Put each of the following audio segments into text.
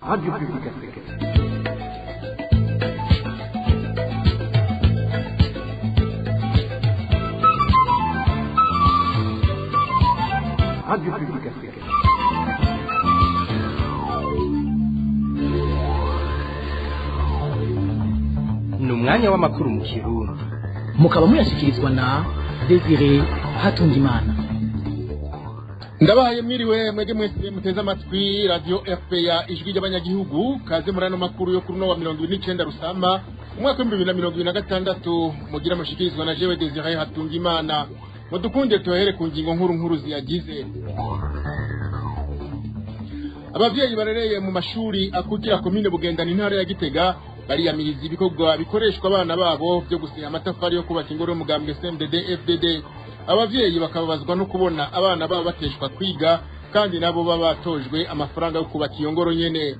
Radio Publique Africaine. Radio Publique Africaine. Ni umwanya w'amakuru mu Kirundi. Mukaba muyashyikirizwa na Desire Hatungimana. Ndabahaye mwiriwe mwege mwese muteze amatwi Radio RPA, Ijwi ry'Abanyagihugu. Kaze muri ano makuru yo kuri uno wa 29 Rusama umwaka w'2026, mugira mushikirizwa na jewe Desire Hatungimana. Mudukunde tuhere ku ngingo nkuru nkuru ziyagize. Abavyeyi barereye mu mashuri akugira komine Bugendana, intara ya Gitega, bariyamiriza ibikorwa bikoreshwa abana babo byo gusinya amatafari yo kubaka ingoro y'umugambwe CNDD FDD. Abavyeyi bakababazwa no kubona abana babo bateshwa kwiga kandi nabo baba batojwe amafaranga yo kubaka iyo ngoro nyene.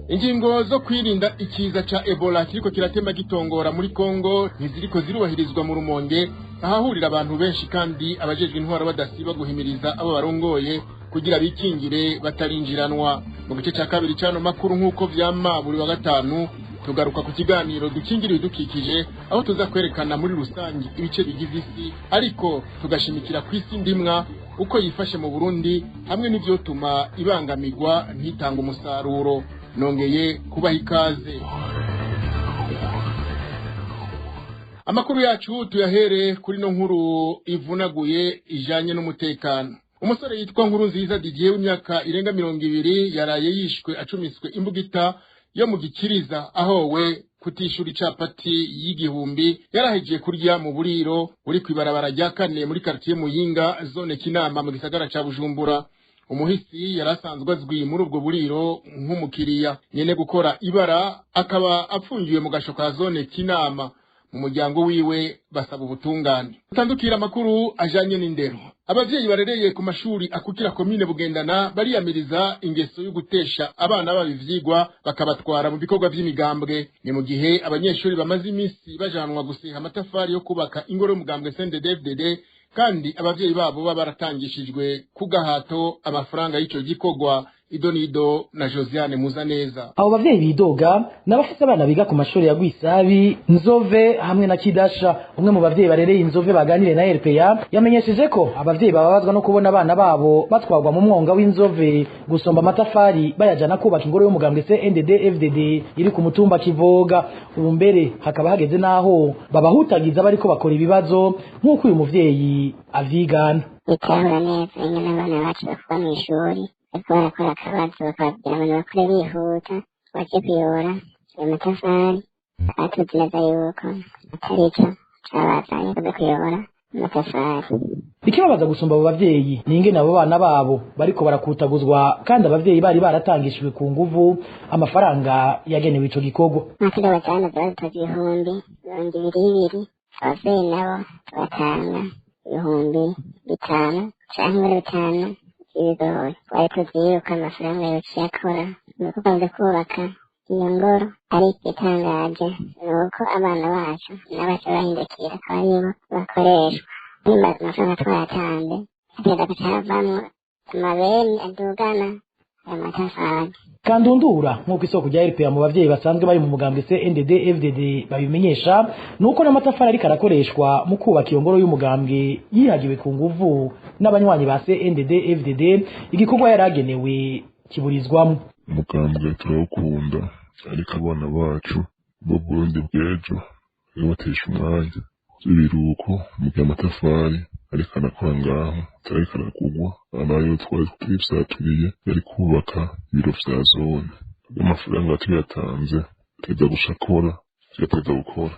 Ingingo zo kwirinda ikiza ca Ebola kiriko kiratema gitongora muri Kongo ntiziriko zirubahirizwa mu Rumonge, ahahurira abantu benshi, kandi abajejwe intwaro badasiba guhimiriza abo barongoye kugira bikingire batarinjiranwa. Mu gice ca kabiri c'ano makuru, nk'uko vyama buri wa gatanu, tugaruka ku kiganiro Dukingira Ibidukikije, aho tuza kwerekana muri rusange ibice bigize isi, ariko tugashimikira ku isi ndimwa uko yifashe mu Burundi hamwe n'ivyotuma ibangamirwa ntitanga umusaruro. Nongeye kubaha ikaze. Amakuru yacu tuyahere kuri no nkuru ivunaguye ijanye n'umutekano. Umusore yitwa Nkuru Nziza Didier w'imyaka irenga 20 yaraye yishwe acumiswe imbugita yo mu gikiriza, ahowe kutishura icapati y'igihumbi yarahejeje kurya mu buriro uri kw'ibarabara rya kane muri quartier Muyinga, zone Kinama, mu gisagara ca Bujumbura. Umuhisi yari asanzwe azwi muri ubwo buriro nk'umukiriya. Nyene gukora ibara akaba apfungiwe mu gasho ka zone Kinama. Mu muryango wiwe basaba ubutungane. Utandukira amakuru ajanye n'indero. Abavyeyi barereye ku mashuri akukira komine Bugendana bariyamiriza ingeso yo gutesha abana babo ivyigwa bakabatwara mu bikorwa vy'imigambwe. Ni mu gihe abanyeshuri bamaze iminsi bajanwa gusiha amatafari yo kubaka ingoro y'umugambwe CNDD-FDD, kandi abavyeyi babo baba baratangishijwe ku gahato amafaranga y'ico gikorwa. Idonido na Josiane Muzaneza. Abo bavyeyi bidoga n'abafise abana biga ku mashuri ya Gwisabi, Nzove hamwe na Kidasha. Umwe mu bavyeyi barereye Inzove baganire na RPA yamenyesheje ko abavyeyi bababazwa no kubona abana babo batwarwa mu mwonga w'Inzove gusomba amatafari bayajana kubaka ingoro y'umugambwe CNDD FDD iri ku mutumba Kivoga. Ubu mbere hakaba hageze naho babahutagiza bariko bakora ibibazo, nk'uko uyu muvyeyi avyigana. Bitahura neza ingene abana bacu bakuba mw'ishuri bariko barakora akabazo, bakababwira ngo nibakore bihuta baje kuyora ayo matafari. Tukaba tuzi neza yuko atari co cabazanye kuza kuyora amatafari. Ikibabaza gusumba abo bavyeyi ni ingene abo bana babo bariko barakutaguzwa kandi abavyeyi bari baratangishijwe ku nguvu amafaranga yagenewe ico gikorwa. Nkatwe bajana badutoza 220,000, abavyeyi nabo tubatanga 5000 canke ibiro 5 vy'ibigori. Twari tuzi yuko amafaranga yociye akora mu bikorwa vyo kubaka iyo ngoro, ariko igitangaje ni uko abana bacu n'abaca bahindukira akaba aribo bakoreshwa. Nimba amafaranga twayatanze, hagenda gaca havamwo amabeni adugana ayo matafari. Kandundura, nk'uko isoko rya RPA mu bavyeyi basanzwe bari mu mugambwe CNDD FDD babimenyesha, nuko n'amatafari ariko arakoreshwa mu kubaka iyo ngoro y'umugambwe yihagiwe ku nguvu n'abanywanyi ba CNDD FDD, igikorwa yaragenewe kiburizwamo. Umugambwe turawukunda, ariko abana bacu bo Burundi bw'ejo batesha umwanya ibiruhuko mu gihe amatafari ariko arakora ngaho atariko arakugwa, abayo twari twifyaturiye yari kubaka ibiro vya zone. Amafaranga tuyatanze ateza guca akora, tugateza gukora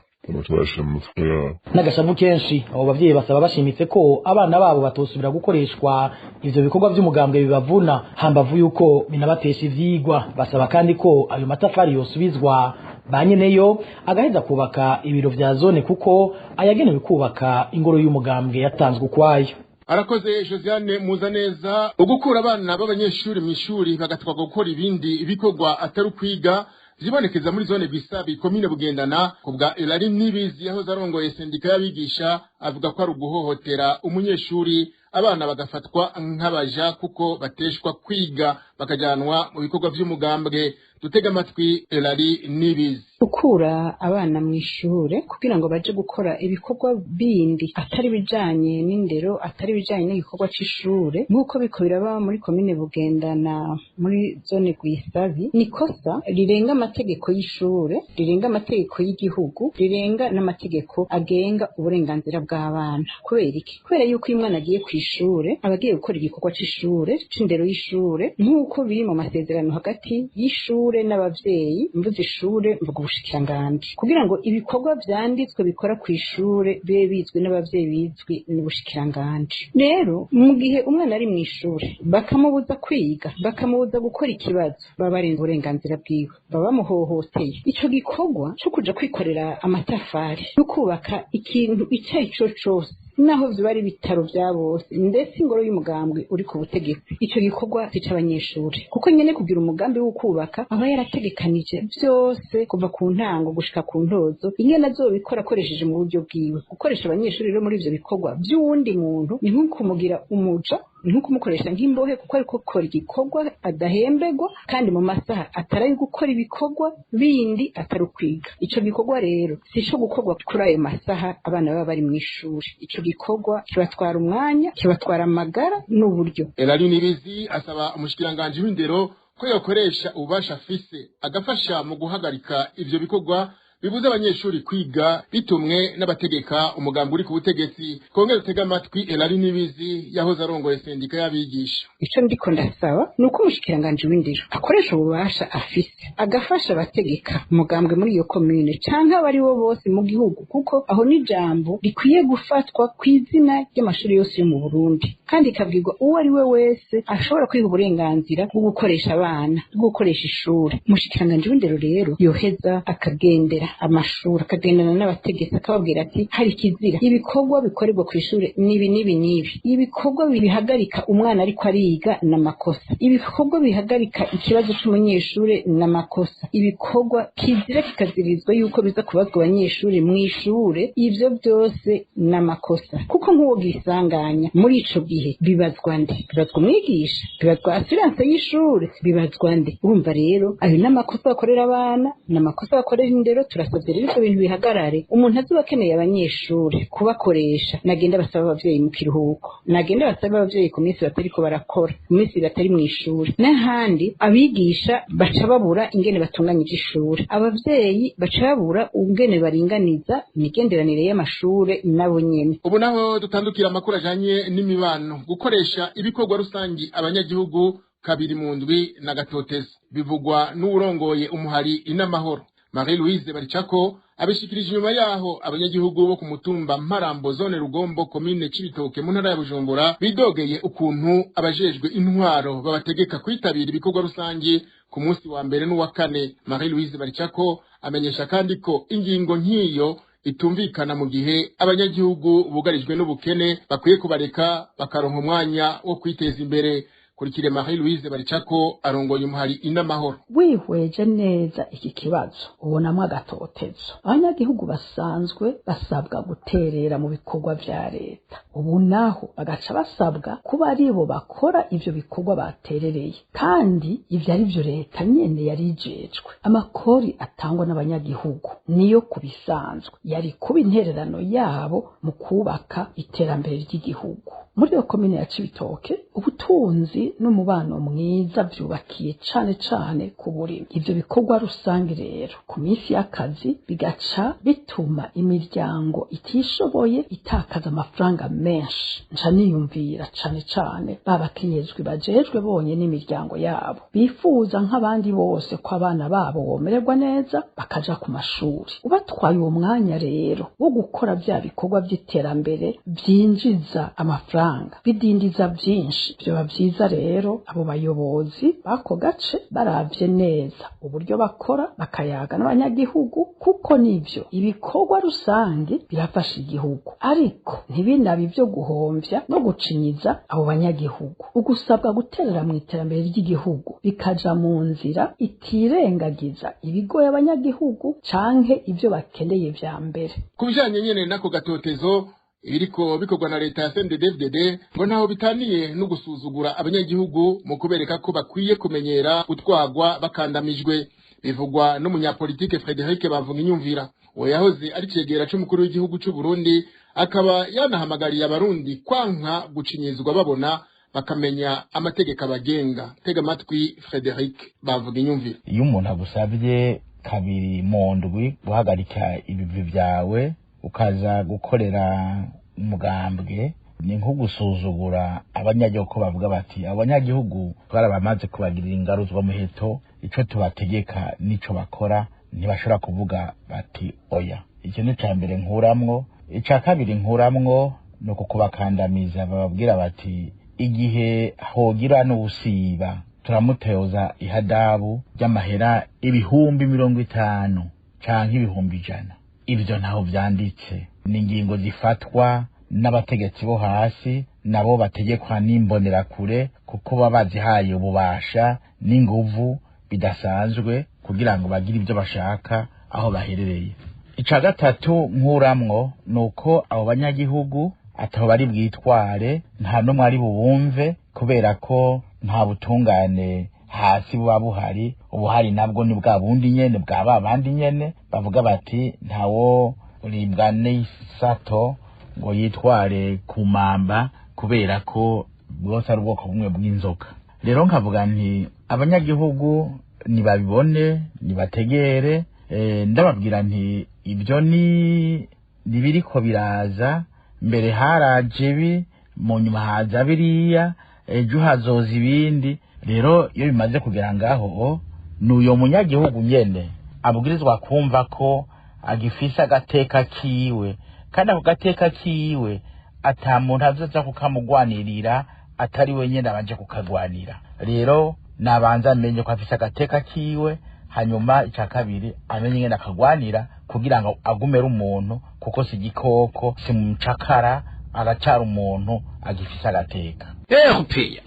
turayashira mu mifuko yabo. N'agashavu kenshi, abo bavyeyi basaba bashimitse ko abana babo batosubira gukoreshwa ivyo bikorwa vy'umugambwe bibavuna, hambavu yuko binabatesha ivyigwa. Basaba kandi ko ayo matafari yosubizwa ba nyeneyo agaheza kubaka ibiro vya zone, kuko ayagenewe kubaka ingoro y'umugambwe yatanzwe ukwayo. Arakoze Josiane Muzaneza. Ugukura abana b'abanyeshuri mw'ishuri bagatwarwa gukora ibindi bikorwa atari ukwiga vyibonekeza muri zone Bisabi, komine Bugendana. Ku bwa Elari Nibizi yahoze arongoye sendika y'abigisha, avuga ko ari uguhohotera umunyeshuri, abana bagafatwa nk'abaja kuko bateshwa kwiga bakajyanwa mu bikorwa vy'umugambwe. Dutega amatwi Elari Nibizi. Gukura abana mu ishure kugira ngo baje gukora ibikorwa bindi atari bijanye n'indero, atari bijanye n'igikorwa c'ishure, nk'uko biko biraba muri komine Bugendana muri zone Rwisabi, ni kosa rirenga amategeko y'ishure, rirenga amategeko y'igihugu, rirenga n'amategeko agenga uburenganzira bw'abana. Kubera iki? Kubera yuko iyo umwana agiye kw'ishure aba agiye gukora igikorwa c'ishure, c'indero y'ishure, nk'uko biri mu masezerano hagati y'ishure n'abavyeyi. Mvuze ishure mvuga ubushikiranganji, kugira ngo ibikorwa vyanditswe bikora kw'ishure bibe bizwi n'abavyeyi, bizwi n'ubushikiranganji. Rero mu gihe umwana ari mw'ishure bakamubuza kwiga, bakamubuza gukora ikibazo, baba barenze uburenganzira bwiwe, baba bamuhohoteye. Ico gikorwa co kuja kwikorera amatafari no kubaka ikintu ico ari cyo cose, naho vyoba ari ibitaro vya bose, ndetse ingoro y'umugambwe uri ku butegetsi, ico gikorwa si c'abanyeshuri, kuko nyene kugira umugambi wo kubaka aba yarategekanije vyose kuva ku ntango gushika ku ntozo ingene azobikora akoresheje mu buryo bwiwe. Gukoresha abanyeshuri rero muri ivyo bikorwa vy'uwundi muntu ni nko kumugira umuja, ni nko kumukoresha nk'imbohe, kuko ariko gukora igikorwa adahemberwa kandi mu masaha atari ayo gukora ibikorwa bindi atari ukwiga. Ico gikorwa rero si ico gukorwa kuri ayo masaha abana baba bari mw'ishuri. Ico gikorwa kibatwara umwanya, kibatwara amagara n'uburyo. Elari Nibizi asaba umushikiranganji w'indero ko yokoresha ububasha afise agafasha mu guhagarika ivyo bikorwa bibuza abanyeshuri kwiga bitumwe n'abategeka umugambi uri ku butegetsi. Kongera utega amatwi Elari Nibizi yahoze arongoye sendika y'abigisha. Ico ndiko ndasaba ni uko umushikiranganji w'indero akoresha ububasha afise agafasha abategeka umugambwe muri iyo komine canke abari bo bose mu gihugu, kuko aho n'ijambo rikwiye gufatwa kw'izina ry'amashuri yose yo mu Burundi, kandi ikabwirwa uwo ari we wese ashobora kwiha uburenganzira bwo gukoresha abana, bwo gukoresha ishure. Umushikiranganji w'indero rero yoheza akagendera amashuri, akagendana n'abategetsi, akababwira ati hari ikizira, ibikorwa bikorerwa ku ishure nibi nibi nibi, ibikorwa bihagarika umwana ariko ariga n'amakosa, ibikorwa bihagarika ikibazo c'umunyeshure n'amakosa, ibikorwa kizira kikazirizwa yuko biza kubazwa abanyeshuri mw'ishure, ivyo byose n'amakosa. Kuko nk'uwo gisanganya muri ico gihe bibazwa nde? Bibazwa umwigisha? Bibazwa assurance y'ishure? Bibazwa nde? Urumva rero ayo n'amakosa bakorera abana, n'amakosa bakorera indero. Turasabye rero ivyo bintu bihagarare. Umuntu azoba akeneye abanyeshuri kubakoresha nagenda basaba abavyeyi mu kiruhuko, nagenda basaba abavyeyi ku minsi batariko barakora, ku minsi batari mw'ishuri. N'ahandi abigisha baca babura ingene batunganya ivy'ishure, abavyeyi baca babura ingene baringaniza imigenderanire y'amashure nabo nyene. Ubu naho dutandukira amakuru ajanye n'imibano. Gukoresha ibikorwa rusangi abanyagihugu kabiri mu ndwi na gatotezo bivugwa n'uwurongoye umuhari Inamahoro Marie Louise Baricako, abishikirije inyuma yaho abanyagihugu bo ku mutumba Mparambo, zone Rugombo, komine Cibitoke, mu ntara ya Bujumbura bidogeye ukuntu abajejwe intwaro babategeka kwitabira ibikorwa rusangi ku munsi wa mbere n'uwa kane. Marie Louise Baricako amenyesha kandi ko ingingo nk'iyo itumvikana mu gihe abanyagihugu bugarijwe n'ubukene, bakwiye kubareka bakaronka umwanya wo kwiteza imbere. Kurikire Marie Louise Baricako arongoye umuhari Inamahoro. Wihweje neza iki kibazo ubonamwo agatotezo. Abanyagihugu basanzwe basabwa guterera mu bikorwa vya leta, ubu naho bagaca basabwa kuba aribo bakora ivyo bikorwa baterereye, kandi ivyo ari vyo leta nyene yari ijejwe. Amakori atangwa n'abanyagihugu niyo ku bisanzwe yari kuba intererano yabo mu kubaka iterambere ry'igihugu. Muri iyo komine ya Cibitoke ubutunzi n'umubano mwiza vyubakiye cane cane ku burimyi. Ivyo bikorwa rusange rero ku minsi y'akazi bigaca bituma imiryango itishoboye itakaza amafaranga menshi. Nca niyumvira cane cane ba bakenyezwi bajejwe bonyene n'imiryango yabo, bifuza nk'abandi bose ko abana babo bomererwa neza bakaja ku mashuri. Ubatwaye uwo mwanya rero wo gukora vya bikorwa vy'iterambere vyinjiza amafaranga, bidindiza vyinshi. Vyoba vyiza rero abo bayobozi b'ako gace baravye neza uburyo bakora, bakayaga n'abanyagihugu, kuko nivyo ibikorwa rusange birafasha igihugu, ariko ntibinabe ivyo guhomvya no gucinyiza abo banyagihugu. Ugusabwa guterera mu iterambere ry'igihugu bikaja mu nzira itirengagiza ibigoye abanyagihugu canke ivyo bakeneye vya mbere. Ku bijanye nyene n'ako gatotezo, Ibiriko bikorwa na leta ya CNDD-FDD ngo ntaho bitaniye no gusuzugura abanyagihugu mu kubereka ko bakwiye kumenyera gutwagwa bakandamijwe. Bivugwa n'umunyapolitike Frederic Bamvuginyumvira, uwo yahoze ari cegera c'umukuru w'igihugu c'u Burundi, akaba yanahamagariye abarundi kwanka gucinyizwa babona, bakamenya amategeko abagenga. Tega amatwi Frederic Bamvuginyumvira. Iyo umuntu agusabye kabiri mu ndwi guhagarika ibivi byawe ukaza gukorera umugambwe, ni nko gusuzugura abanyagihugu. Bavuga bati abanyagihugu twarabamaze kubagirira ingaruzwa muheto, ico tubategeka nico bakora, ntibashobora kuvuga bati oya. Icyo ni ica mbere nkuramwo. Ica kabiri nkuramwo ni uku kubakandamiza, bababwira bati igihe hogira n'ubusiba turamutoza ihadabu ry'amahera 50,000 canke 100,000. Ivyo ntaho vyanditse, ni ingingo zifatwa n'abategetsi bo hasi, nabo bategekwa n'imbonerakure, kuko baba bazihaye ububasha n'inguvu bidasanzwe kugira ngo bagire ibyo bashaka aho baherereye. Ica gatatu nkuramwo ni uko abo banyagihugu ataho bari bwitware, nta n'umwe ari bubumve, kubera ko nta butungane hasi buba buhari. Ubuhari nabwo ni bwa bundi nyene bwa ba bandi nyene bavuga bati ntawo uribwa n'isato ngo yitware ku mamba, kubera ko bwose ari ubwoko bumwe bw'inzoka. Rero nkavuga nti abanyagihugu nibabibone, nibategere. Ndababwira nti ibyo ni nibiriko biraza. Mbere haraje ibi, mu nyuma haza biriya, ejo hazoza ibindi. Rero iyo bimaze kugera ngaho, ni uyo munyagihugu nyene abwirizwa kumva ko agifise agateka kiwe, kandi ako gateka kiwe ata muntu azoza kukamugwanirira atari we nyene abanje kukagwanira. Rero nabanza amenye ko afise agateka kiwe, hanyuma icya kabiri amenye ingene akagwanira kugira ngo agume ari umuntu, kuko si igikoko, si mucakara, aracara umuntu agifise agateka. RPA.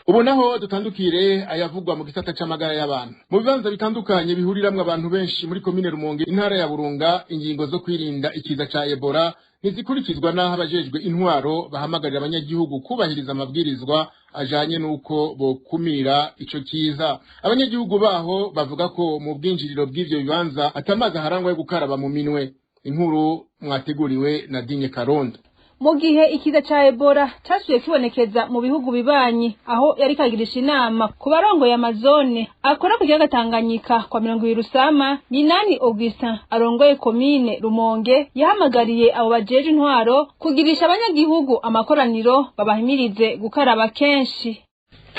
Ubu naho dutandukire ayavugwa mu gisata c'amagara y'abantu. Mu bibanza bitandukanye bihuriramwo abantu benshi muri komine Rumonge, intara ya Burunga, ingingo zo kwirinda ikiza ca Ebola ntizikurikizwa, n'aho abajejwe intwaro bahamagarira abanyagihugu kubahiriza amabwirizwa ajanye n'uko bokumira ico kiza. Abanyagihugu baho bavuga ko mu bwinjiriro bw'ivyo bibanza atamazi aharangwa yo gukaraba mu minwe. Inkuru mwateguriwe na Dinye Karondo. Mu gihe ikiza ca Ebola casuye kibonekeza mu bihugu bibanyi, aho yari kagirisha inama ku barongoye amazone akora ku kiyaga Tanganyika kwa 20 Rusama, Minani Augustin arongoye komine Rumonge yahamagariye abo bajeje intwaro kugirisha abanyagihugu amakoraniro babahimirize gukaraba kenshi.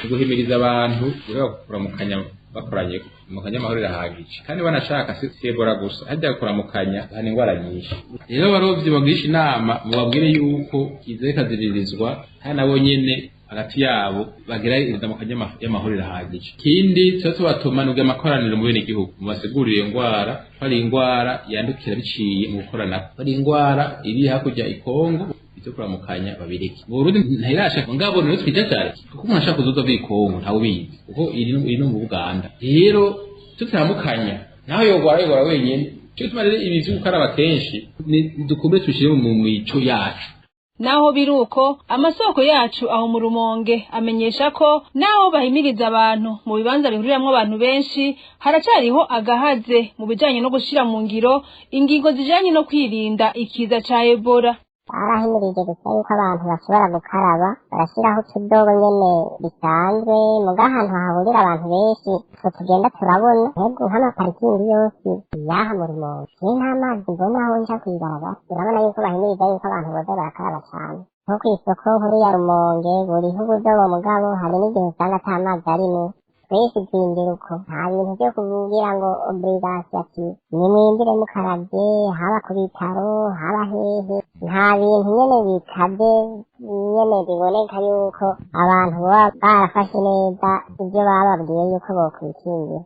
Guhimiriza abantu kuramukanya bakoranye mu kanyamahoro irahagije, kandi banashaka si Ebola gusa, hajya kuramukanya hari indwara nyinshi. Rero barovyi bagisha inama, mubabwire yuko izo kaziririzwa kandi nabo nyene hagati yabo bagira indamukanya y'amahoro irahagije. Ikindi tuba tubatuma nubwo amakoraniro mu bene gihugu, mubasigurire indwara ko ari indwara yandukira biciye mu gukorana, ko ari indwara iri hakurya i Kongo, ivyo kuramukanya babireke. Mu Burundi ntirashaka ngabo niyo twijajare, kuko umuntu ashaka kuzoza ava i Kongo ntawe ubizi, kuko iri no mu Buganda. Rero tutaramukanya naho yogwara wenyene. Cyo gituma rero ibi vyo gukaraba kenshi dukomeze tubishire mu mico yacu. Naho biruko, amasoko yacu aho mu Rumonge amenyesha ko naho bahimiriza abantu mu bibanza bihuriramwo abantu benshi, haracariho agahaze mu bijanye no gushira mu ngiro ingingo zijanye no kwirinda ikiza ca Ebola. Barahimirije gusa yuko abantu bashobora gukaraba, barashyiraho utudobo nyene bisanzwe, muga ahantu hahurira abantu benshi twe tugenda turabona nk'ubwo nk'amaparikingi yose yaha mu Rumonge, je nta mazi mbona aho nja kw'ibarabara. Urabona yuko bahimiriza yuko abantu boza barakaraba cane, nko kw'isoko nkuru ya Rumonge buriho ubudobo, mugabo hari n'igihe usanga ata mazi arimwo. Twese twinjira uko, nta bintu vyo kugira ngo obligation ati nimwinjire mukaravye, haba ku bitaro haba hehe, nta bintu nyene bikavye nyene biboneka yuko abantu baba barafashe neza ivyo bababwiye yuko bokwikingira.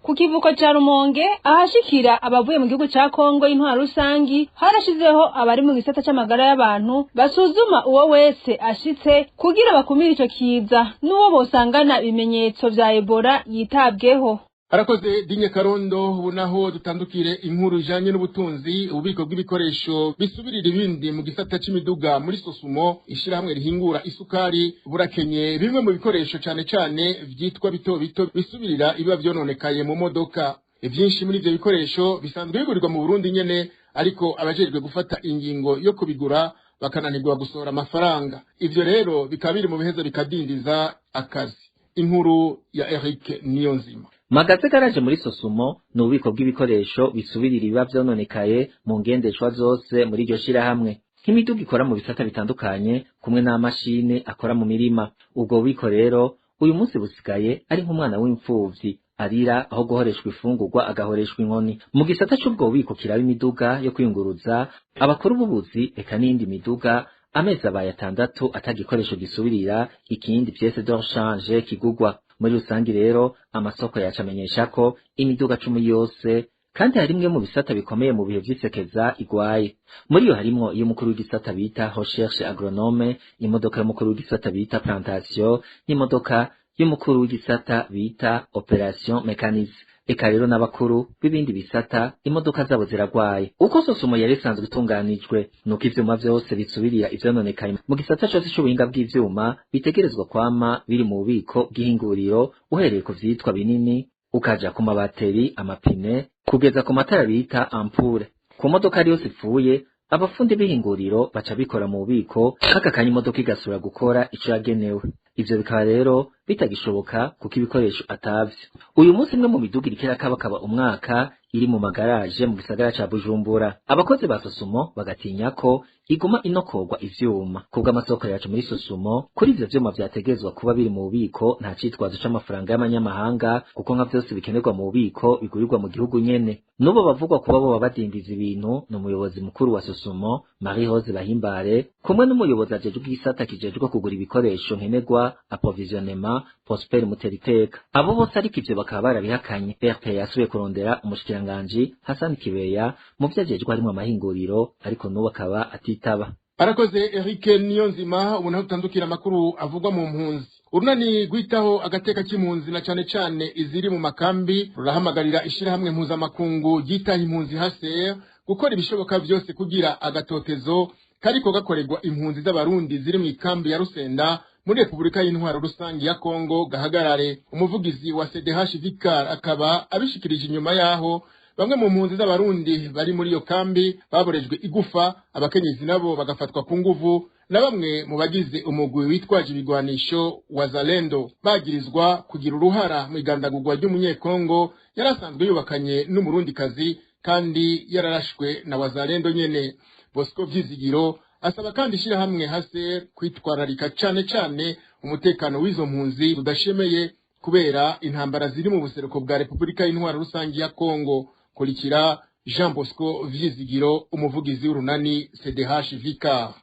Ku kivuko ca Rumonge ahashikira abavuye mu gihugu ca Kongo intwaro rusangi, harashizeho abari mu gisata c'amagara y'abantu basuzuma uwo wese ashitse kugira bakumire ico kiza, n'uwo bosangana ibimenyetso vya Ebola yitabweho. Arakoze Dinye Karondo. Ubu naho dutandukire inkuru ijanye n'ubutunzi. Ububiko bw'ibikoresho bisubirira ibindi mu gisata c'imiduga muri Sosumo, ishirahamwe rihingura isukari, burakenye bimwe mu bikoresho, cane cane vyitwa bito bito bisubirira ibiba vyononekaye mu modoka. Ivyinshi muri ivyo bikoresho bisanzwe bigurirwa mu Burundi nyene, ariko abajejwe gufata ingingo yo kubigura bakananirwa gusohora amafaranga. Ivyo rero bikaba biri mu biheza bikadindiza akazi. Inkuru ya Eric Niyonzima. Magaze garaje muri Sosumo ni ububiko bw'ibikoresho bisubirira ibiba vyononekaye mu ngendeshwa zose muri iryo shirahamwe, nk'imiduga ikora mu bisata bitandukanye kumwe n'amashine akora mu mirima. Ubwo bubiko rero uyu munsi busigaye ari nk'umwana w'imfuvyi arira, aho guhoreshwa ifungurwa agahoreshwa inkoni. Mu gisata c'ubwo bubiko kiraba imiduga yo kwiyunguruza, abakora ububuzi eka n'iyindi miduga, amezi abaye 6 atagikoresho gisubirira ikindi, pièce de rechange, kigugwa. Muri rusangi rero amasoko yacu amenyesha ko imiduga 10 yose, kandi harimwe mu bisata bikomeye mu bihe vy'isekeza, igwaye. Muri yo harimwo iy'umukuru w'igisata bita recherche agronome, imodoka y'umukuru w'igisata bita plantation, n'imodoka y'umukuru w'igisata bita opération mécanisée. Eka rero n'abakuru b'ibindi bisata imodoka zabo ziragwaye. Uko Sosumo yari isanzwe itunganijwe nuko ivyuma vyose bisubirira ivyononekaye mu gisata cose c'ubuhinga bw'ivyuma bitegerezwa kwama biri mu bubiko bw'ihinguriro, uhereye ku vyitwa binini ukaja ku mabateri, amapine, kugeza ku matara bita ampoule. Ku modoka yose ipfuye, abafundi b'ihinguriro baca bikora mu bubiko kaka kanya, imodoka igasubira gukora ico yagenewe. Ivyo bikaba rero bitagishoboka kuko ibikoresho atavyo. Uyu munsi imwe mu miduga iriko irakabakaba umwaka iri mu magaraje mu gisagara ca Bujumbura. Abakozi ba Sosumo bagatinya ko iguma inokorwa ivyuma. Kubw'amasoko yacu muri Sosumo, kuri ivyo vyuma vyategerezwa kuba biri mu bubiko nta citwazo c'amafaranga y'amanyamahanga, kuko nka vyose bikenerwa mu bubiko bigurirwa mu gihugu nyene. N'ubo bavugwa kuba boba badindiza ibintu ni umuyobozi mukuru wa Sosumo, Marie Rose Bahimbare, kumwe n'umuyobozi ajejwe igisata kijejwe kugura ibikoresho nkenerwa, approvisionnement, Prosper Muteriteka. Abo bose ariko ivyo bakaba barabihakanye. RP yasubiye kurondera umushikiranganji Hassan Kibeya mu vyo ajejwe harimwo amahinguriro, ariko n'ubu akaba atitaba. Arakoze Eric Niyonzima. Ubu naho dutandukira amakuru avugwa mu mpunzi. Urunani rwitaho agateka k'impunzi na cane cane iziri mu makambi rurahamagarira ishirahamwe mpuzamakungu ryitaho impunzi HCR gukora ibishoboka vyose kugira agatotezo kariko gakorerwa impunzi z'Abarundi ziri mu ikambi ya Rusenda muri Repubulika y'Intwaro Rusangi ya Kongo gahagarare. Umuvugizi wa CDH Vicar akaba abishikirije inyuma yaho bamwe mu mpunzi z'Abarundi bari muri iyo kambi baborejwe igufa, abakenyezi nabo bagafatwa ku nguvu na bamwe mu bagize umugwi witwaje ibigwanisho wa Zalendo, bagirizwa kugira uruhara mu igandagurwa ry'Umunyekongo yari asanzwe yubakanye n'Umurundikazi kandi yararashwe na Wazalendo nyene. Bosco Vyizigiro asaba kandi ishirahamwe hase kwitwararika cane cane umutekano w'izo mpunzi udashemeye kubera intambara ziri mu buseruko bwa Repubulika y'Intwaro Rusangi ya Kongo. Kurikira Jean Bosco Vyizigiro, umuvugizi w'urunani CDH Vicar.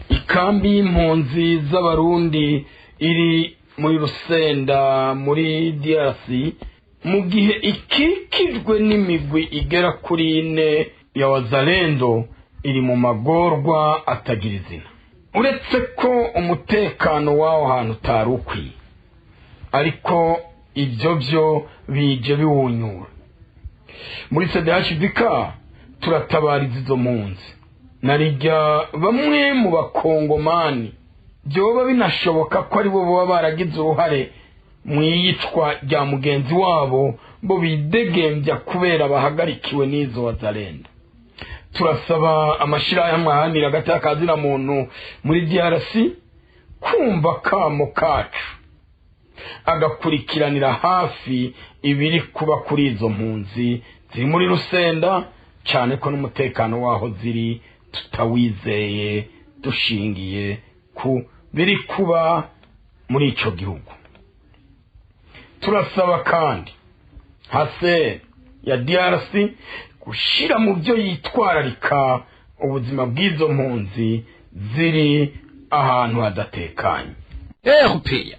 Ikambi y'impunzi z'Abarundi iri muri Rusenda muri DRC, mu gihe ikikijwe n'imigwi igera kuri ine ya Wazalendo, iri mu magorwa atagira izina. Uretse ko umutekano w'aho hantu utari ukwiye, ariko ibyo byo bije biwunyura. Muri CDHVK turatabariza izo mpunzi narijya bamwe mu Bakongomani byoba binashoboka ko aribo baba baragize uruhare mu iyicwa rya mugenzi wabo, bo bidegembya kubera bahagarikiwe n'izo Wazalendo. Turasaba amashirahamwe aharanira hagati y'akazina muntu muri DRC kumva kamo kacu, agakurikiranira hafi ibiri kuba kuri izo mpunzi ziri muri Rusenda, cyane ko n'umutekano waho ziri tutawizeye dushingiye ku biri kuba muri ico gihugu. Turasaba kandi hase ya DRC gushira mu byo yitwararika ubuzima bw'izo mpunzi ziri ahantu hadatekanye. RPA.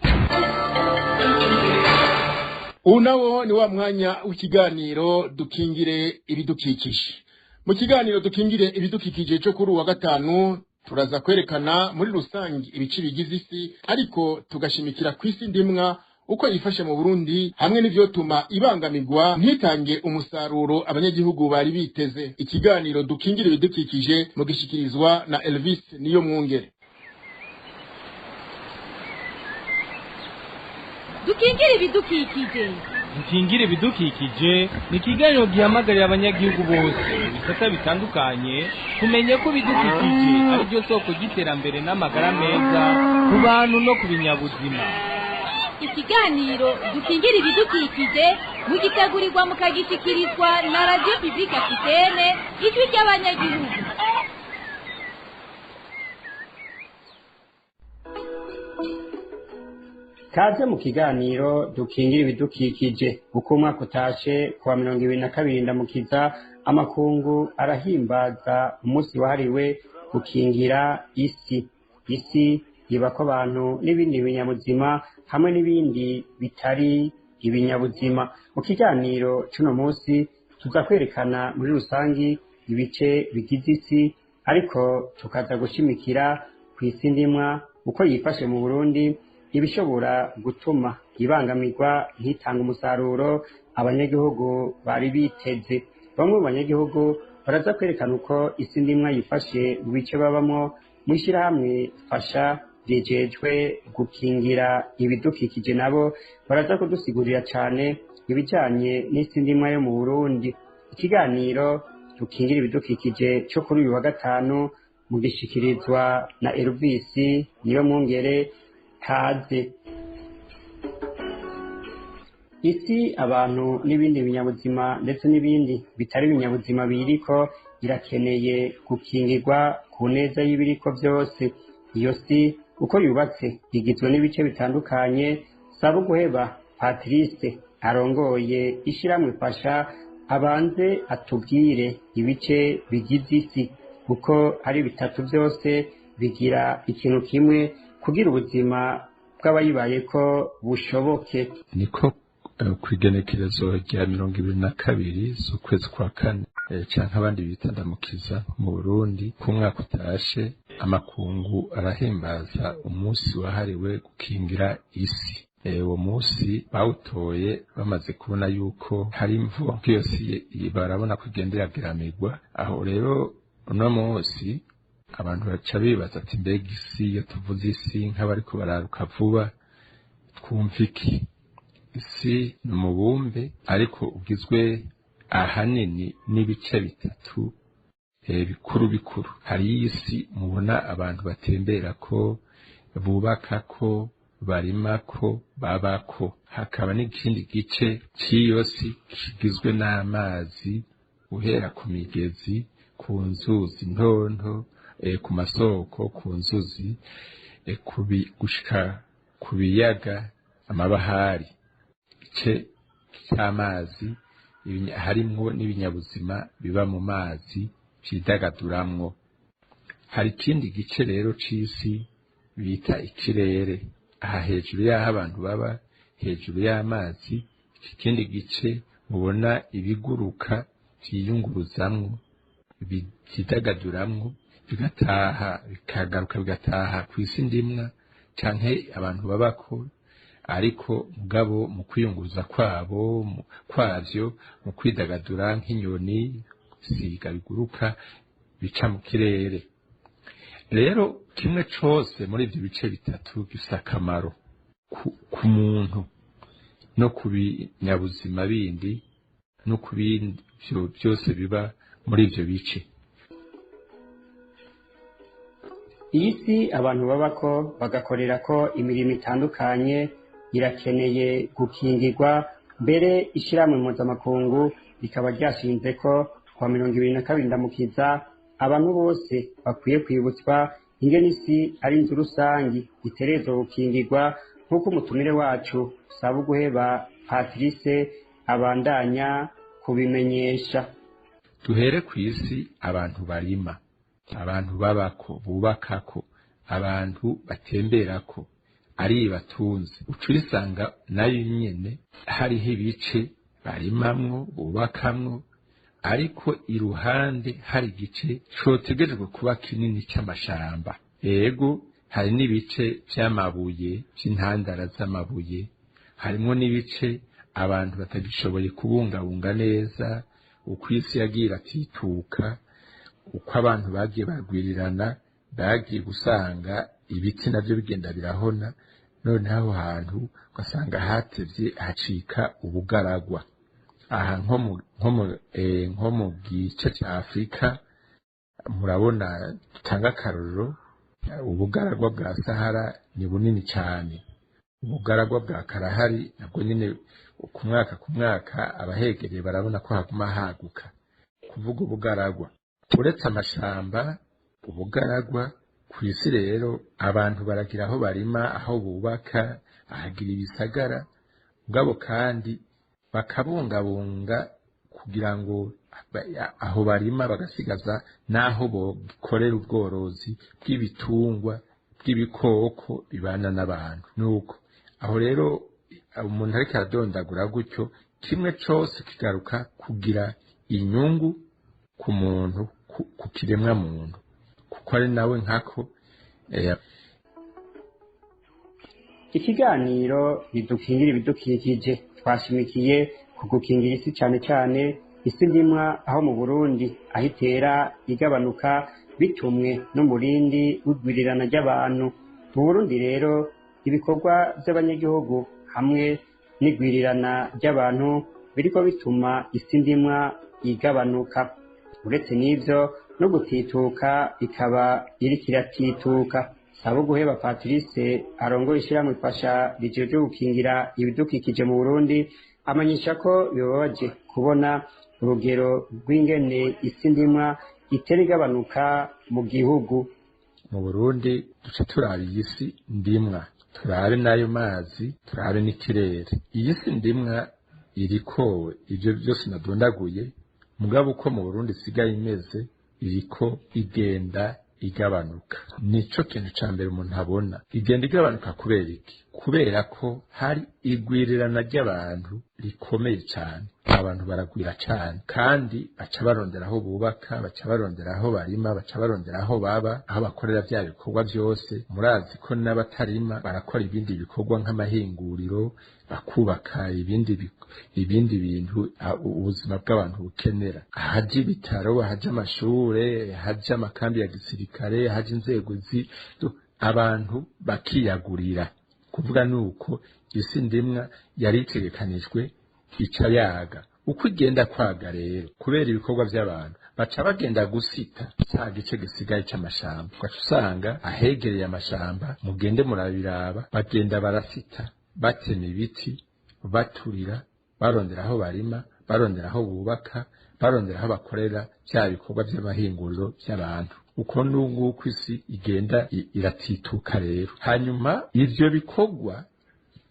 Ubu nawo ni wa mwanya w'ikiganiro Dukingire Ibidukikije. Mu kiganiro Dukingire Ibidukikije cyo kuri uwa gatanu, turaza kwerekana muri rusange ibice bigize isi, ariko tugashimikira ku isi ndimwa. uko yifashe mu Burundi hamwe n'ivyotuma ibangamirwa ntitange umusaruro abanyagihugu bari biteze. Ikiganiro dukingira ibidukikije mugishikirizwa na Elvis Niyo Mwungere. Dukingira ibidukikije. Dukingira ibidukikije ni ikiganiro gihamagarira abanyagihugu bose mu bisata bitandukanye kumenya ko ibidukikije ari byo soko ry'iterambere n'amagara meza ku bantu no ku binyabuzima. Ikiganiro dukingira ibidukikije mugitegurirwa mukagishikirizwa na Radio Publique Africaine, ijwi ry'abanyagihugu. Kaze mu kiganiro dukingira ibidukikije. Uko umwaka utashe kuwa 2022 ndamukiza, amakungu arahimbaza umunsi wahariwe gukingira isi. Isi ibako abantu n'ibindi binyabuzima hamwe n'ibindi bitari ibinyabuzima. Mu kiganiro c'uno munsi tuza kwerekana muri rusangi ibice bigize isi, ariko tukaza gushimikira kw'isi ndimwa uko yifashe mu Burundi, ibishobora gutuma ibangamirwa ntitanga umusaruro abanyagihugu bari biteze. Bamwe mu banyagihugu baraza kwerekana uko isi ndimwa yifashe mu bice babamwo. Mw'ishirahamwe Fasha rijejwe gukingira ibidukikije nabo baraza kudusigurira cane ibijanye n'isi ndimwa yo mu Burundi. Ikiganiro dukingira ibidukikije co kuri uyu wa gatanu mugishikirizwa na Elvis Niyo Mwungere. Kaze. Isi, abantu n'ibindi binyabuzima ndetse n'ibindi bitari ibinyabuzima biriko, irakeneye gukingirwa ku neza y'ibiriko byose. Iyo si uko yubatse igizwe n'ibice bitandukanye. Sabuguheba Patrice arongoye ishiramwe Fasha abanze atubwire ibice bigize isi, kuko ari bitatu byose bigira ikintu kimwe kugira ubuzima bw'abayibayeko bushoboke. Niko kw'igenekerezo rya 22 z'ukwezi kwa kane canke abandi bita ndamukiza mu Burundi, ku mwaka utashe amakungu arahimbaza umunsi wahariwe gukingira isi. Uwo munsi bawutoye bamaze kubona yuko hari imvo iyo si barabona ko igenda iragiramirwa. Aho rero uno munsi abantu baca bibaza ati mbega isi, iyo tuvuze isi nk'abariko bararuka vuba twumva iki? Isi ni umubumbe ariko ugizwe ahanini n'ibice bitatu bikuru bikuru. Hari isi mubona abantu batembera ko, bubaka ko, barima ko, babako. Hakaba n'ikindi gice cy'iyo si kigizwe n'amazi, uhera ku migezi, ku nzuzi ntonto, ku masoko, ku nzuzi, gushika ku biyaga, amabahari. Igice cy'amazi harimwo n'ibinyabuzima biba mu mazi vyidagaduramwo. Hari ikindi gice rero c'isi bita ikirere, aha hejuru y'aho abantu baba, hejuru y'amazi. Iki kindi gice mubona ibiguruka vyiyunguruzamwo, vyidagaduramwo, bigataha bikagaruka bigataha kw'isi ndimwa canke abantu babako, ariko mugabo mu kwiyunguruza kwabo kwavyo, mu kwidagadura nk'inyoni, siga biguruka bica mu kirere. Rero kimwe cose muri ivyo bice bitatu gifise akamaro ku muntu no ku binyabuzima bindi no ku bindi byose biba muri ivyo bice. Iyi si abantu babako bagakorerako imirimo itandukanye irakeneye gukingirwa. Mbere ishiramwe mpuzamakungu rikaba ryashinze ko kuwa 2022 ndamukiza abantu bose bakwiye kwibutswa ingene isi ari inzu rusangi itegerezwa gukingirwa, nk'uko umutumire wacu Sabuguheba Patrice abandanya kubimenyesha. Duhere ku isi abantu barima, abantu babako, bubakako, abantu batemberako, ari batunze. Ucurisanga nayo nyene hariho ibice barimamwo, bubakamwo, ariko iruhande hari igice cotegerejwe kuba kinini c'amashamba. Ego hari n'ibice vy'amabuye, vy'intandara z'amabuye, Harimo n'ibice abantu batagishoboye kubungabunga neza, uko isi yagiye iratituka, uko abantu bagiye baragwirirana, bagiye gusanga ibiti nabyo bigenda birahona, noneho aho hantu ugasanga hatevye hacika ubugaragwa. Aha nko mu gice cya Afurika murabona, dutanga akarorero, ubugaragwa bwa Sahara ni bunini cyane, ubugaragwa bwa Karahari nabwo nyine ku mwaka ku mwaka abahegereye barabona ko haguma haguka. Kuvuga ubugaragwa, uretse amashamba, ubugaragwa ku isi rero abantu baragira aho barima, aho bubaka, ahagira ibisagara, mugabo kandi bakabungabunga kugira ngo aho barima bagasigaza n'aho bokorera ubworozi bw'ibitungwa, bw'ibikoko bibana n'abantu. Nuko aho rero umuntu ariko aradondagura gutyo, kimwe cose kigaruka kugira inyungu ku muntu, ku kiremwa muntu, kuko ari nawe nkako. Ikiganiro Bidukingira Ibidukikije twashimikiye ku gukingira isi, cyane cyane isi ndimwa, aho mu Burundi aho itera igabanuka bitumwe n'umurindi w'igwirirana ry'abantu mu Burundi. Rero ibikorwa by'abanyagihugu hamwe n'igwirirana ry'abantu biriko bituma isi ndimwa igabanuka. Uretse n'ivyo, no gutituka ikaba iriko iratituka. Sabo guheba Patrice arongoye ishyirahamwe Ifasha rijejwe gukingira ibidukikije mu Burundi amenyesha ko bibabaje kubona urugero rw'ingene isi ndimwa itera igabanuka mu gihugu. Mu Burundi duce turaba iyi si ndimwa, turabe n'ayo mazi, turabe n'ikirere. Iyi si ndimwa iriko ivyo byose nadondaguye, mugabo uko mu Burundi isigaye imeze, iriko igenda igabanuka. Nico kintu ca mbere umuntu abona. Igenda igabanuka kubera iki? Kubera ko hari igwirirana ry'abantu rikomeye cyane. Abantu baragwira cyane, kandi baca barondera aho bubaka, baca barondera aho barima, baca barondera aho baba, aho bakorera bya bikorwa byose. Murazi ko n'abatarima barakora ibindi bikorwa nk'amahinguriro, bakubaka ibindi bintu ubuzima bw'abantu bukenera. Haje ibitaro, haje amashure, haje amakambi ya gisirikare, haje inzego abantu bakiyagurira. Kuvuga nuko isi ndimwa yari itegekanijwe ica yaga. Uko igenda kwaga rero, kubera ibikorwa by'abantu, baca bagenda gusita cya gice gisigaye c'amashamba. Ugaca usanga ahegereye amashamba, mugende murabiraba, bagenda barasita, batema ibiti, baturira, barondera aho barima, barondera aho bubaka, barondera aho bakorera bya bikorwa by'amahinguriro by'abantu. Uko n'uko isi igenda iratituka rero. Hanyuma ivyo bikorwa,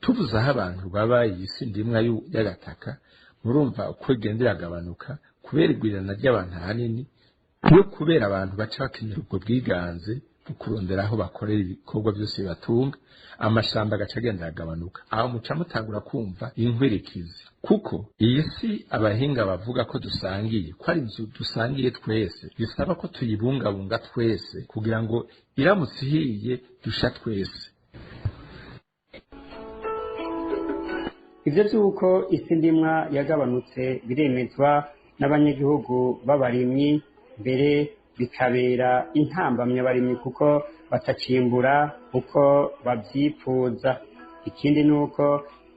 tuvuze aho abantu baba, iyi si ndimwa y'agataka, murumva uko igenda iragabanuka kubera igwirirana ry'abantu ahanini, no kubera abantu baca bakenera ubwo bwiganze bwo kurondera aho bakorera ibikorwa byose bibatunga, amashamba agaca agenda aragabanuka. Aho muca mutangura kumva inkwirikizi, kuko iyi si abahinga bavuga ko dusangiye, ko ari inzu dusangiye twese, bisaba ko tuyibungabunga twese kugira ngo iramutse ihiye dusha twese. Ivyo vy'uko isi ndimwa yagabanutse biremezwa n'abanyagihugu b'abarimyi, mbere bikabera intambamyi abarimyi kuko batacimbura uko bavyipfuza. Ikindi nuko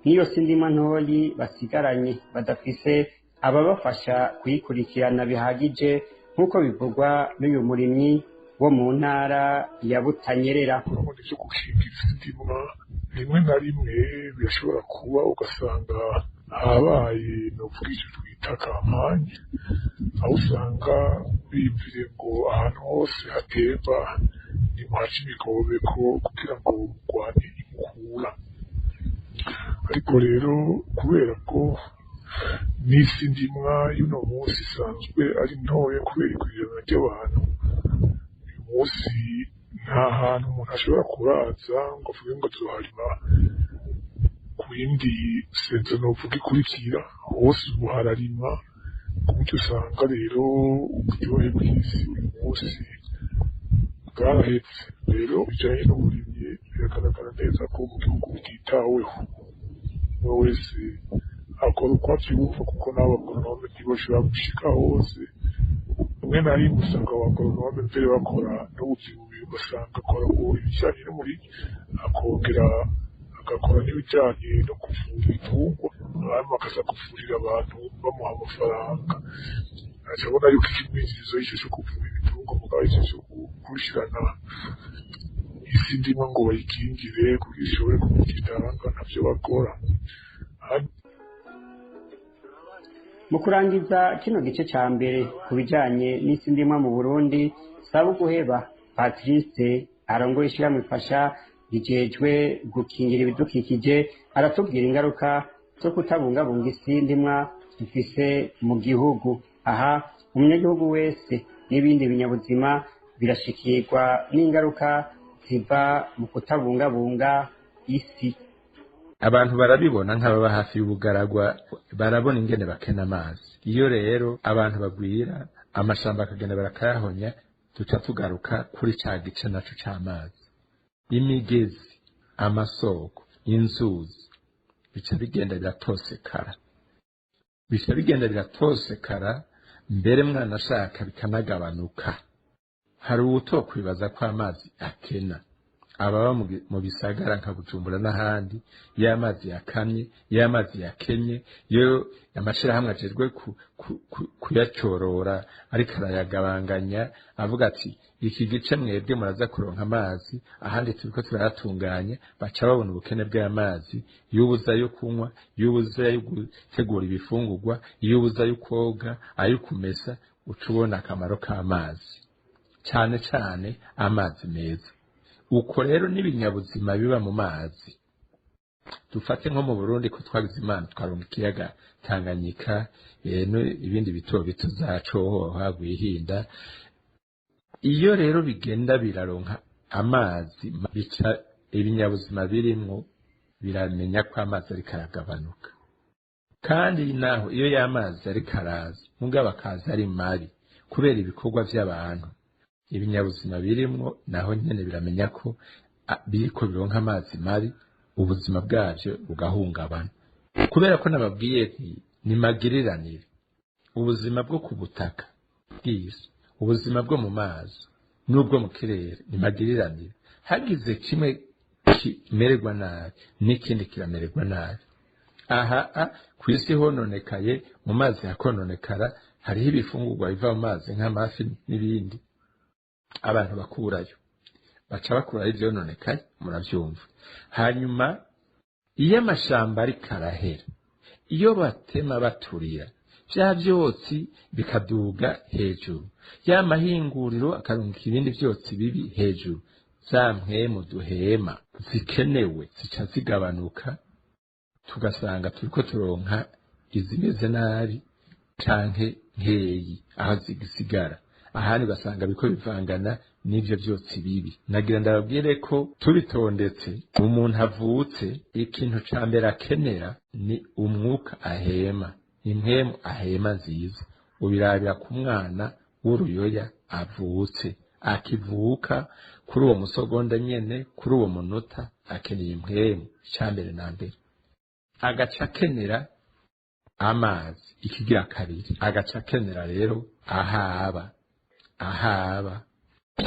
n'iyo si ndimwa ntoyi basigaranye badafise ababafasha kuyikurikirana bihagije, nk'uko bivugwa n'uyu murimyi wo mu ntara ya Butanyerera. Urabona ivyo gukingira isi ndimwa rimwe na rimwe birashobora kuba, ugasanga habaye novuga icyo twita kampanye, aho usanga biyumvire ngo ahantu hose hatemba nimuhaca imikobeko kugira ngo murwane inkukura. Ariko rero kubera ko n'isi ndimwa y'uno munsi isanzwe ari ntoya kubera igwirirana ry'abantu, uyu munsi nta hantu umuntu ashobora kuraza ngo avuge ngo azoharima ku yindi senzo novuga ikurikira, hose ubu hararima, ku buryo usanga rero uburyohe bw'isi uyu munsi bwarahetse. Rero bijanye n'uburimyi biragaragara neza ko mu gihugu butitaweho. Umwe wese akora uko avyumva, kuko n'abo bagoronome ntibashobora gushika hose. Rimwe na rimwe usanga abagoronome mbere bakora n'ubuzi bubi, ugasanga akora ibijanye n'umurima, akongera agakora n'ibijanye no kuvura ibitungwa, hanyuma akaza kuvurira abantu bamuha amafaranga. Aca abona yuko ikimwinjirizo ico co kuvura ibitungwa, mugabo ico co gukurikirana isi ndimwa ngo bayikingire kugira ishobore kugira itanga, ntavyo bakora. Mu kurangiza kino gice ca mbere ku bijanye n'isi ndimwa mu Burundi, Sabuguheba Patrice arongoye ishirahamwe Ifasha rijejwe gukingira ibidukikije aratubwira ingaruka zo kutabungabunga isi ndimwa dufise mu gihugu. Aha umunyagihugu wese n'ibindi binyabuzima birashikirwa n'ingaruka ziva mu kutabungabunga isi. Abantu barabibona nk'ababa hafi y'ubugaragwa, barabona ingene bakena amazi. Iyo rero abantu bagwira, amashamba akagenda barakayahonya, duca tugaruka kuri ca gice naco c'amazi. Imigezi, amasoko, inzuzi bica bigenda biratosekara, bica bigenda biratosekara, mbere mwana ashaka bikanagabanuka. Hari uwutokwibaza ko amazi akena, ababa mu bisagara nka Bujumbura n'ahandi, iyo amazi yakamye, iyo amazi yakenye, iyo amashirahamwe ajejwe kuyacyorora ariko arayagabanganya, avuga ati iki gice mwebwe muraza kuronka amazi, ahandi turiko turayatunganya, baca babona ubukene bw'amazi, y'ubuza yo kunywa, y'ubuza yo gutegura ibifungurwa, y'ubuza yo koga, ayo kumesa. Uca ubona akamaro k'amazi, cane cane amazi meza. Uko rero n'ibinyabuzima biba mu mazi, dufate nko mu Burundi ko twagize Imana twaronka ikiyaga Tanganyika, ibindi bito bito za Cohoha, Rwihinda. Iyo rero bigenda biraronka amazi, bica ibinyabuzima birimwo biramenya ko amazi ariko aragabanuka. Kandi naho iyo y'amazi ariko araza, mugabo akaza ari mabi kubera ibikorwa vy'abantu, ibinyabuzima birimwo naho nyene biramenya ko biriko bironka amazi mabi, ubuzima bwavyo bugahungabana. Kubera ko nababwiye nti ni magiriranire, ubuzima bwo ku butaka bw'isi, ubuzima bwo mu mazi n'ubwo mu kirere ni magiriranire. Hagize kimwe kimererwa nabi, n'ikindi kiramererwa nabi. Aha kw'isi hononekaye, mu mazi hakononekara, hariho ibifungurwa biva mu mazi nk'amafi n'ibindi, abantu bakurayo, baca bakurayo ivyononekaye, muravyumva. Hanyuma iyo amashamba ariko arahera, iyo batema baturira, vya vyotsi bikaduga hejuru, ya mahinguriro akarungika ibindi vyotsi bibi hejuru, za mpwemu duhema zikenewe zica zigabanuka, tugasanga turiko turonka izimeze nabi canke nkeyi aho zigisigara, ahandi ugasanga biriko bivangana n'ivyo vyotsi bibi. Nagira ndababwire ko tubitondetse, umuntu avutse ikintu ca mbere akenera ni umwuka ahema, impwemu ahema nziza. Ubirabira ku mwana w'uruyoya avutse, akivuka kuri uwo musogonda nyene, kuri uwo munota akeneye impwemu ca mbere na mbere. Agaca akenera amazi, ikigira kabiri agaca akenera rero ahaba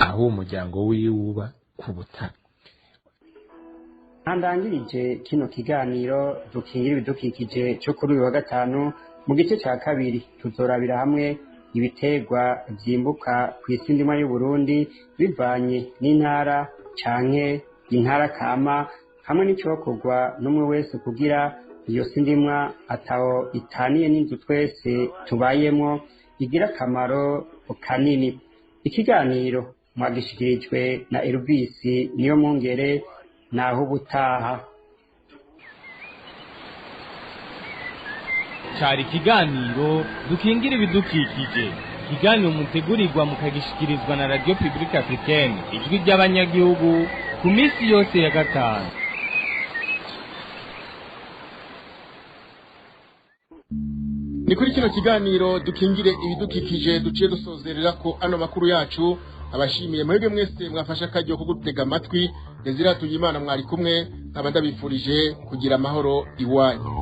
aho umuryango wiwe uba ku butaka. Ntandangirije kino kiganiro dukingira ibidukikije cyo kuri uyu wa gatanu. Mu gice ca kabiri tuzorabira hamwe ibiterwa vyimbuka kw'isi ndimwa y'u Burundi bivanye n'intara canke intara kama, hamwe n'icokorwa n'umwe wese kugira iyo si ndimwa ataho itaniye n'inzu twese tubayemwo igira akamaro kanini. Ikiganiro mwagishikirijwe na Elvis niyo mwungere. Naho ubutaha. Cari ikiganiro dukingira ibidukikije, ikiganiro mutegurirwa mukagishikirizwa na Radio Publique Africaine, ijwi ry'abanyagihugu, ku minsi yose ya gatanu. Ni kuri kino kiganiro dukingire ibidukikije duciye dusozerera ko ano makuru yacu. Abashimiye mwebwe mwese mwafasha akaryo ko gutega amatwi. Desire Hatungimana mwari kumwe. Nkaba ndabifurije kugira amahoro iwanyu.